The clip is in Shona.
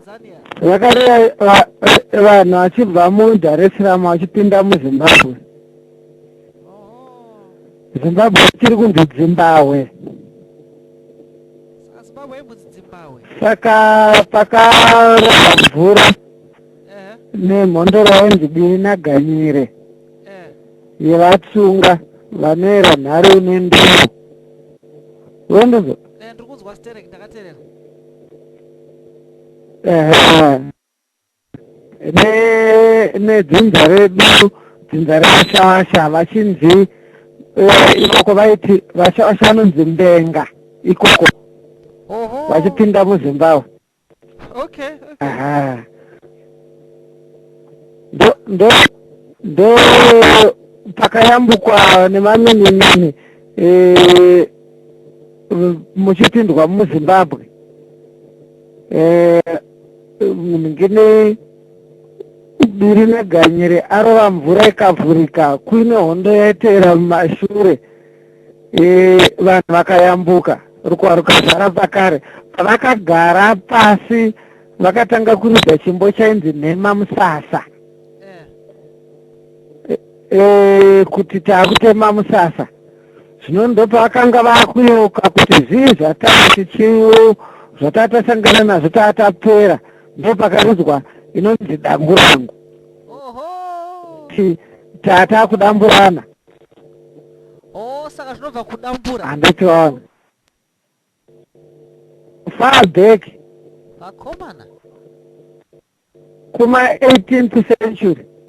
Tanzania. Vakareva vanhu vachibva muDar es Salaam vachipinda muZimbabwe. Zimbabwe ichiri kunzi Dzimbahwe. Saka Zimbabwe yaimbonzi Dzimbahwe. Saka pakarova mvura nemhondoro yainzi Biri naGanyire yeVatsunga vanoera nhare ine nduru. Wendizvo? Eh, ndiri kunzwa sterek ndakaterera. Ehe. Ne nedzinza redu dzinza revashawasha vachinzi eh, ikoko vaiti vashawasha vanonzi mbenga ikoko Oho. vachipinda muZimbabwe. Okay, okay. Aha. Ndo ndo ndo pakayambukwa nemaminimini eh, muchipindwa muZimbabwe. Eh, ngine Biri naGanyire arova mvura ikavhurika kuine hondo yaiteera mumashure e, vanhu vakayambuka rukuwa rukazara pakare pavakagara pasi vakatanga kuridza chimbo chainzi nhema musasa Eh. e, kuti taakutema musasa zvino ndopavakanga vakuyeuka kuti zvii zvataa tichiu zvataa tasangana nazvo taa tapera ndopakaridzwa inonzi dangurangu Oho. ti taa takudamburana Oh, saka zvinobva kudambura. Handitiona far back Vakomana. kuma 18th century.